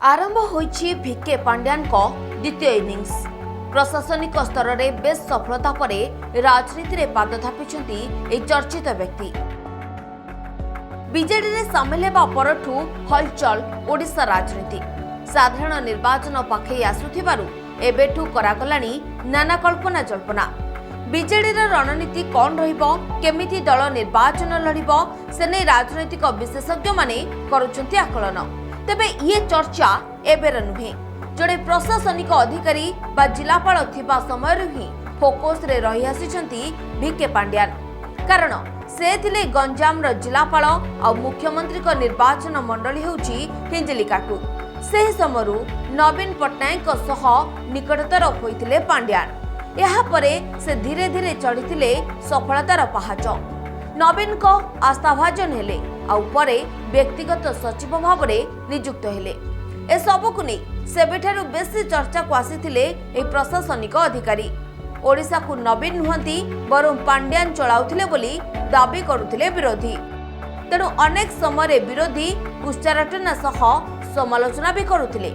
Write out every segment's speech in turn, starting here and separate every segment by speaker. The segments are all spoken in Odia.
Speaker 1: ଆରମ୍ଭ ହୋଇଛି ଭିକେ ପାଣ୍ଡିଆନଙ୍କ ଦ୍ୱିତୀୟ ଇନିଂସ। ପ୍ରଶାସନିକ ସ୍ତରରେ ବେଶ୍ ସଫଳତା ପରେ ରାଜନୀତିରେ ପାଦ ଥାପିଛନ୍ତି ଏହି ଚର୍ଚ୍ଚିତ ବ୍ୟକ୍ତି। ବିଜେଡିରେ ସାମିଲ ହେବା ପରଠୁ ହଲଚଲ ଓଡ଼ିଶା ରାଜନୀତି। ସାଧାରଣ ନିର୍ବାଚନ ପାଖେଇ ଆସୁଥିବାରୁ ଏବେଠୁ କରାଗଲାଣି ନାନା କଳ୍ପନା ଜଳ୍ପନା। ବିଜେଡିର ରଣନୀତି କ'ଣ ରହିବ, କେମିତି ଦଳ ନିର୍ବାଚନ ଲଢ଼ିବ, ସେ ନେଇ ରାଜନୈତିକ ବିଶେଷଜ୍ଞମାନେ କରୁଛନ୍ତି ଆକଳନ। ତେବେ ଇଏ ଚର୍ଚ୍ଚା ଏବେର ନୁହେଁ। ଜଣେ ପ୍ରଶାସନିକ ଅଧିକାରୀ ବା ଜିଲ୍ଲାପାଳ ଥିବା ସମୟରୁ ହିଁ ଫୋକସରେ ରହିଆସିଛନ୍ତି ଭିକେ ପାଣ୍ଡିଆନ। କାରଣ ସେ ଥିଲେ ଗଞ୍ଜାମର ଜିଲ୍ଲାପାଳ ଆଉ ମୁଖ୍ୟମନ୍ତ୍ରୀଙ୍କ ନିର୍ବାଚନ ମଣ୍ଡଳୀ ହେଉଛି ହିଞ୍ଜିଳିକାଟୁ। ସେହି ସମୟରୁ ନବୀନ ପଟ୍ଟନାୟକଙ୍କ ସହ ନିକଟତର ହୋଇଥିଲେ ପାଣ୍ଡିଆନ। ଏହାପରେ ସେ ଧୀରେ ଧୀରେ ଚଢ଼ିଥିଲେ ସଫଳତାର ପାହାଚ। ନବୀନଙ୍କ ଆସ୍ଥାଭାଜନ ହେଲେ ଆଉ ପରେ ବ୍ୟକ୍ତିଗତ ସଚିବ ଭାବରେ ନିଯୁକ୍ତ ହେଲେ। ଏସବୁକୁ ନେଇ ସେବେଠାରୁ ବେଶୀ ଚର୍ଚ୍ଚାକୁ ଆସିଥିଲେ ଏହି ପ୍ରଶାସନିକ ଅଧିକାରୀ। ଓଡ଼ିଶାକୁ ନବୀନ ନୁହନ୍ତି, ବରଂ ପାଣ୍ଡିଆନ ଚଳାଉଥିଲେ ବୋଲି ଦାବି କରୁଥିଲେ ବିରୋଧୀ। ତେଣୁ ଅନେକ ସମୟରେ ବିରୋଧୀ କୁତ୍ସାରଟନା ସହ ସମାଲୋଚନା ବି କରୁଥିଲେ।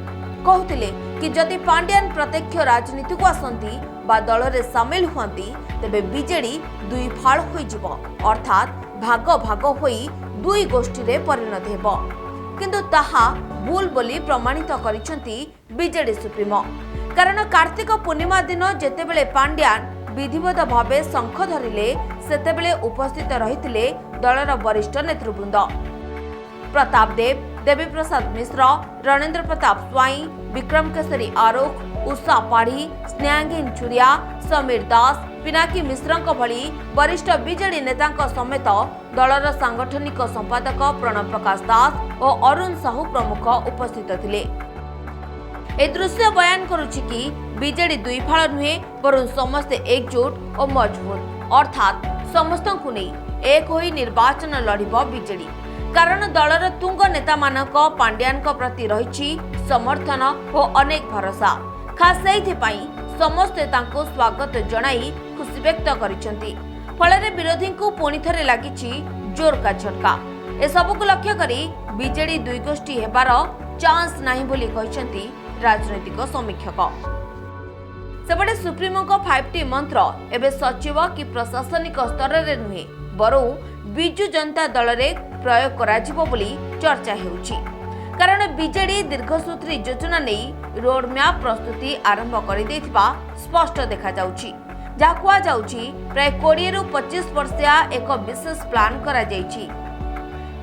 Speaker 1: କହୁଥିଲେ କି ଯଦି ପାଣ୍ଡିଆନ ପ୍ରତ୍ୟକ୍ଷ ରାଜନୀତିକୁ ଆସନ୍ତି ବା ଦଳରେ ସାମିଲ ହୁଅନ୍ତି, ତେବେ ବିଜେଡି ଦୁଇ ଫାଳ ହୋଇଯିବ, ଅର୍ଥାତ୍ ଭାଗ ଭାଗ ହୋଇ ଦୁଇ ଗୋଷ୍ଠୀରେ ପରିଣତ ହେବ। କିନ୍ତୁ ତାହା ଭୁଲ ବୋଲି ପ୍ରମାଣିତ କରିଛନ୍ତି ବିଜେଡି ସୁପ୍ରିମୋ। କାରଣ କାର୍ତ୍ତିକ ପୂର୍ଣ୍ଣିମା ଦିନ ଯେତେବେଳେ ପାଣ୍ଡିଆନ ବିଧିବଦ୍ଧ ଭାବେ ଶଙ୍ଖ ଧରିଲେ, ସେତେବେଳେ ଉପସ୍ଥିତ ରହିଥିଲେ ଦଳର ବରିଷ୍ଠ ନେତୃବୃନ୍ଦ। ପ୍ରତାପ ଦେବ, ଦେବୀପ୍ରସାଦ ମିଶ୍ର, ରଣେନ୍ଦ୍ର ପ୍ରତାପ ସ୍ୱାଇଁ, ବିକ୍ରମ କେଶରୀ ଆରୁଖ, ଉଷା ପାଢ଼ୀ, ସ୍ନେହାଙ୍ଗିନ ଛୁରିଆ, ସମୀର ଦାସ, ପିନାକୀ ମିଶ୍ରଙ୍କ ଭଳି ବରିଷ୍ଠ ବିଜେଡି ନେତାଙ୍କ ସମେତ ଦଳର ସାଂଗଠନିକ ସମ୍ପାଦକ ପ୍ରଣବ ପ୍ରକାଶ ଦାସ ଓ ଅରୁଣ ସାହୁ ପ୍ରମୁଖ ଉପସ୍ଥିତ ଥିଲେ। ଏ ଦୃଶ୍ୟ ବୟାନ କରୁଛି କି ବିଜେଡି ଦୁଇ ଫାଳ ନୁହେଁ, ବରଂ ସମସ୍ତେ ଏକଜୁଟ ଓ ମଜବୁତ, ଅର୍ଥାତ୍ ସମସ୍ତଙ୍କୁ ନେଇ ଏକ ହୋଇ ନିର୍ବାଚନ ଲଢ଼ିବ ବିଜେଡି। କାରଣ ଦଳର ତୁଙ୍ଗ ନେତାମାନଙ୍କ ପାଣ୍ଡିଆନଙ୍କ ପ୍ରତି ରହିଛି ସମର୍ଥନ ଓ ଅନେକ ଭରସା। ଖାସ୍ ସେଇଥିପାଇଁ ସମସ୍ତେ ତାଙ୍କୁ ସ୍ୱାଗତ ଜଣାଇ ଖୁସି ବ୍ୟକ୍ତ କରିଛନ୍ତି। ଫଳରେ ବିରୋଧୀଙ୍କୁ ପୁଣି ଥରେ ଲାଗିଛି ଜୋରକା ଝଟକା। ଏସବୁକୁ ଲକ୍ଷ୍ୟ କରି ବିଜେଡି ଦୁଇ ଗୋଷ୍ଠୀ ହେବାର ଚାନ୍ସ ନାହିଁ ବୋଲି କହିଛନ୍ତି ରାଜନୈତିକ ସମୀକ୍ଷକ। ସେପଟେ ସୁପ୍ରିମୋଙ୍କ 5ଟି ମନ୍ତ୍ର ଏବେ ସଚିବ କି ପ୍ରଶାସନିକ ସ୍ତରରେ ନୁହେଁ, ବରଂ ବିଜୁ ଜନତା ଦଳରେ ପ୍ରୟୋଗ କରାଯିବ ବୋଲି ଚର୍ଚ୍ଚା ହେଉଛି। କାରଣ ବିଜେଡି ଦୀର୍ଘସୂତ୍ରୀ ଯୋଜନା ନେଇ ରୋଡ ମ୍ୟାପ୍ ପ୍ରସ୍ତୁତି ଆରମ୍ଭ କରିଦେଇଥିବା ସ୍ପଷ୍ଟ ଦେଖାଯାଉଛି। ଯାହା କୁହାଯାଉଛି, ପ୍ରାୟ 20ରୁ 25 ବର୍ଷିଆ ଏକ ବିଶେଷ ପ୍ଲାନ୍ କରାଯାଇଛି।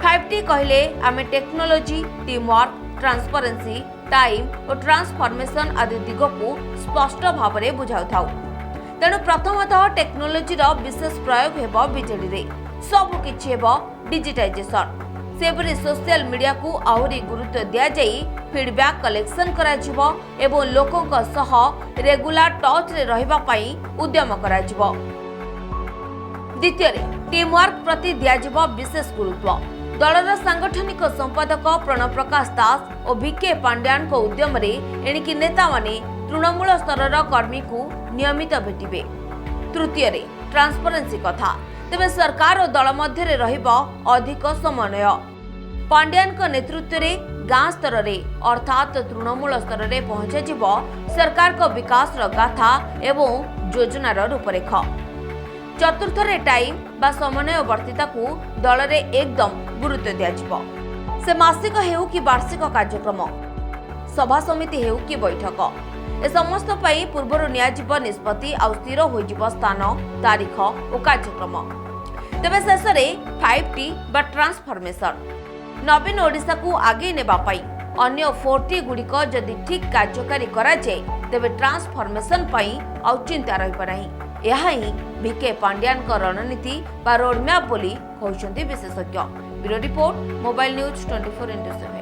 Speaker 1: 5ଟି କହିଲେ ଆମେ ଟେକ୍ନୋଲୋଜି, ଟିମ୍ୱାର୍କ, ଟ୍ରାନ୍ସପରେନ୍ସି, ଟାଇମ୍ ଓ ଟ୍ରାନ୍ସଫର୍ମେସନ୍ ଆଦି ଦିଗକୁ ସ୍ପଷ୍ଟ ଭାବରେ ବୁଝାଉଥାଉ। ତେଣୁ ପ୍ରଥମତଃ ଟେକ୍ନୋଲୋଜିର ବିଶେଷ ପ୍ରୟୋଗ ହେବ ବିଜେଡିରେ। ସବୁ କିଛି ହେବ ଡିଜିଟାଇଜେସନ୍। ସେପରି ସୋସିଆଲ ମିଡିଆକୁ ଆହୁରି ଗୁରୁତ୍ୱ ଦିଆଯାଇ ଫିଡ୍ବ୍ୟାକ୍ କଲେକ୍ସନ୍ କରାଯିବ ଏବଂ ଲୋକଙ୍କ ସହ ରେଗୁଲାର ଟଚ୍ରେ ରହିବା ପାଇଁ ଉଦ୍ୟମ କରାଯିବ। ଦ୍ୱିତୀୟରେ ଟିମ୍ୱାର୍କ ପ୍ରତି ଦିଆଯିବ ବିଶେଷ ଗୁରୁତ୍ୱ। ଦଳର ସାଂଗଠନିକ ସମ୍ପାଦକ ପ୍ରଣବ ପ୍ରକାଶ ଦାସ ଓ ଭିକେ ପାଣ୍ଡିଆନଙ୍କ ଉଦ୍ୟମରେ ଏଣିକି ନେତାମାନେ ତୃଣମୂଳ ସ୍ତରର କର୍ମୀଙ୍କୁ ନିୟମିତ ଭେଟିବେ। ତୃତୀୟରେ ଟ୍ରାନ୍ସପରେନ୍ସି କଥା। ତେବେ ସରକାର ଓ ଦଳ ମଧ୍ୟରେ ରହିବ ଅଧିକ ସମନ୍ୱୟ। ପାଣ୍ଡିଆନଙ୍କ ନେତୃତ୍ୱରେ ଗାଁ ସ୍ତରରେ, ଅର୍ଥାତ୍ ତୃଣମୂଳ ସ୍ତରରେ ପହଞ୍ଚାଯିବ ସରକାରଙ୍କ ବିକାଶର ଗାଥା ଏବଂ ଯୋଜନାର ରୂପରେଖ। ଚତୁର୍ଥରେ ଟାଇମ୍ ବା ସମନ୍ୱୟବର୍ତ୍ତିତାକୁ ଦଳରେ ଏକଦମ ଗୁରୁତ୍ୱ ଦିଆଯିବ। ସେ ମାସିକ ହେଉ କି ବାର୍ଷିକ କାର୍ଯ୍ୟକ୍ରମ, ସଭା ସମିତି ହେଉ କି ବୈଠକ, ଏ ସମସ୍ତ ପାଇଁ ପୂର୍ବରୁ ନିଆଯିବ ନିଷ୍ପତ୍ତି ଆଉ ସ୍ଥିର ହୋଇଯିବ ସ୍ଥାନ, ତାରିଖ ଓ କାର୍ଯ୍ୟକ୍ରମ। ତେବେ ଶେଷରେ 5ଟି ବା ଟ୍ରାନ୍ସଫର୍ମେସନ୍। ନବୀନ ଓଡ଼ିଶାକୁ ଆଗେଇ ନେବା ପାଇଁ ଅନ୍ୟ 4ଟି ଗୁଡ଼ିକ ଯଦି ଠିକ୍ କାର୍ଯ୍ୟକାରୀ କରାଯାଏ, ତେବେ ଟ୍ରାନ୍ସଫର୍ମେସନ୍ ପାଇଁ ଆଉ ଚିନ୍ତା ରହିବ ନାହିଁ। ଏହା ହିଁ ଭିକେ ପାଣ୍ଡିଆନଙ୍କ ରଣନୀତି ବା ରୋଡମ୍ୟାପ୍ ବୋଲି କହୁଛନ୍ତି ବିଶେଷଜ୍ଞ। Bureau report, mobile news 24x7।